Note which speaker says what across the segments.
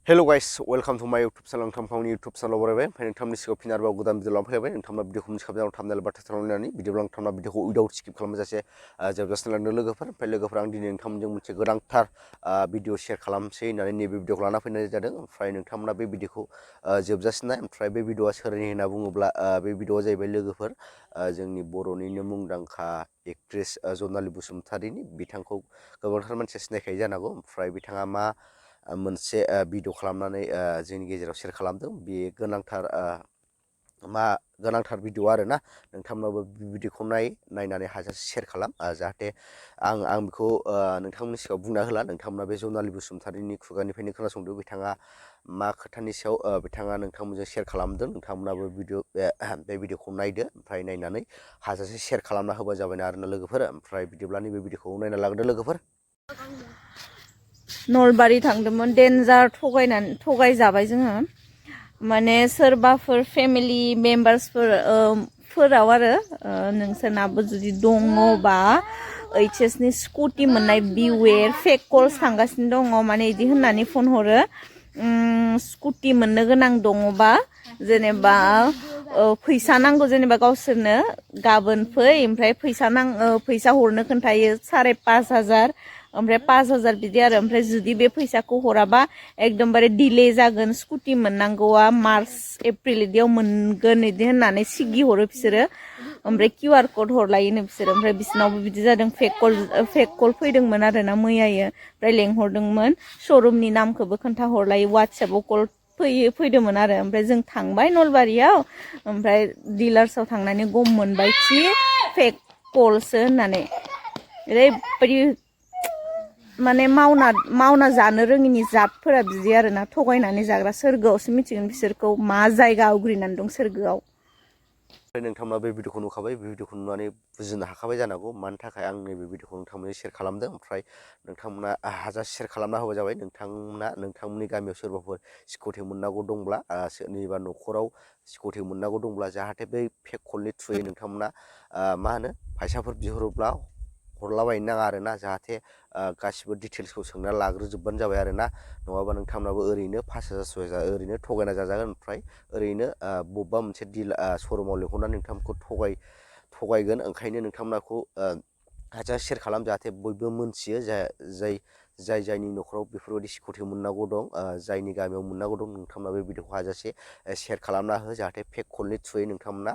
Speaker 1: Hello guys, welcome to my YouTube channel. नोंथांनि YouTube channel बरायबाय ओमफ्राय नोंथांनि सिगाङाव फिन आरोबाव गोदान भिडिअ लाना फैबाय नोंथांना भिडिअखौ मिथिखाबाय थामनेल बा टाइटेल होनानै भिडिअ नोंथांना भिडिअखौ उइदाउट स्किप खालामजासे जोबजासिम लांदों लोगोफोर ओमफ्राय लोगोफोर आं दिनै नोंथांमोनजों मोनसे गोनांथार भिडिअ शेयार खालामसै होननानै नैबे भिडिअखौ लाना फैनाय जादों ओमफ्राय नोंथांमोना बे भिडिअखौ जोबजासिम नाय ओमफ्राय बे भिडिअआ सोरनि होनना बुङोब्ला बे भिडिअआ जाहैबाय लोगोफोर जोंनि बर'निनो मुंदांखा एक्ट्रेस जनालि बसुमतारीनि बिथांखौ गोबांथार मानसिया सिनायखायो जानांगौ ओमफ्राय बिथाङा मा मोनसे भिडिअ खालामनानै जोंनि गेजेराव शेयार खालामदों बे गोनांथार भिडिअ आरोना नोंथांमोनाबो भिडिअखौ नायनानै हाजासे शेयार खालाम जाहाथे आं बेखौ नोंथांमोननि सिगाङाव बुंना होला नोंथांमोना बे जनालि बसुमतारीनि खुगानिफ्रायनो खोनासंदो बिथाङा मा खोथानि सायाव बिथाङा नोंथांमोनजों शेयार खालामदों नोंथांमोनाबो बे भिडिअखौ नायदो ओमफ्राय नायनानै हाजासे शेयार खालामना होबा जाबाय आरोना लोगोफोर ओमफ्राय बिदिब्ला नैबे भिडिअखौ नायना लाग्रोदो लोगोफोर
Speaker 2: नलबारि थांदोंमोन डेन्जार थगायजाबाय जोङो माने सोरबाफोर फेमिलि मेम्बार्सफोराव आरो नोंसोरनाबो जुदि दङबा HS नि स्कुटि मोननाय बिवेर फेक कल्स थांगासिनो दङ माने इदि होननानै फन हरो स्कुटि मोननो गोनां दङबा जेनेबा फैसा नांगौ जेनेबा गावसोरनो गाबोन फै ओमफ्राय फैसा हरनो खोन्थायो 5,500 ओमफ्राय 5,000 बिदि आरो ओमफ्राय जुदि बे फैसाखौ हराबा एकदमबारे डिले जागोन स्कुटि मोननांगौआ मार्च एप्रिल इदियाव मोनगोन इदि होननानै सिगि हरो बिसोरो ओमफ्राय QR कड हरलायोनो बिसोरो ओमफ्राय बिसोरनावबो बिदि जादों फेक कल फैदोंमोन आरोना मैयायो ओमफ्राय लेंहरदोंमोन श'रुमनि नामखौबो खोन्थाहरलायो वाट्सएपआव कल फैदोंमोन आरो ओमफ्राय जों थांबाय नलबारियाव ओमफ्राय डिलार्सआव थांनानै गम मोनबाय कि फेक कलसो होननानै ओरैबायदि माने मावना जानो रोङिनि जातफोरा बिदि आरोना थगायनानै जाग्रा सोरगोआवसो मिथिगोन बिसोरखौ मा जायगा आवग्रिनानै दं सोरगोआव
Speaker 1: नोंथांमोना बे भिडिअखौ नुखाबाय बे भिडिअखौ नुनानै बुजिनो हाखाबाय जानांगौ मानि थाखाय आं नैबे भिडिअखौ नोंथांमोननो शेयार खालामदों ओमफ्राय नोंथांमोना हाजासे शेयार खालामना होबाय जाबाय नोंथांमोननि गामियाव सोरबाफोर स्कुटि मोननांगौ दंब्ला सोरनिबा न'खराव स्कुटि मोननांगौ दंब्ला जाहाथे बै फेक कलनि थ्रुयै नोंथांमोना मा होनो फैसाफोर बिहरोब्ला हरलाबायनो नाङा आरोना जाहाथे गासिबो डिटेल्सखौ सोंना लाग्रोजोबबानो जाबाय आरोना नङाबा नोंथांमोनाबो ओरैनो 5,000 6,000 ओरैनो थगायना जाजागोन ओमफ्राय ओरैनो बबेबा मोनसे श'रुमाव लिंहरनानै नोंथांमोनखौ थगायगोन ओंखायनो नोंथांमोनाखौ हाजासे शेयार खालाम जाहाथे बयबो मोनथियो जायनि न'खराव बेफोरबायदि स्कुटि मोननांगौ दं जायनि गामियाव मोननांगौ दं नोंथांमोना बे भिडिअखौ हाजासे शेयार खालामना हो जाहाथे फेक कलनि थ्रुयै नोंथांमोना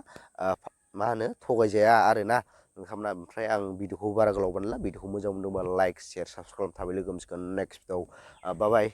Speaker 1: मा होनो थगायजाया आरोना नोंथांमोना ओमफ्राय आं भिडिअखौ बारा गोलाव बानायला भिडिअखौ मोजां मोनदोंबा लाइक शेयार साबसक्राइब थाबाय लोगो मोनसिगोन नेक्स्ट भिडिअ बाय बाय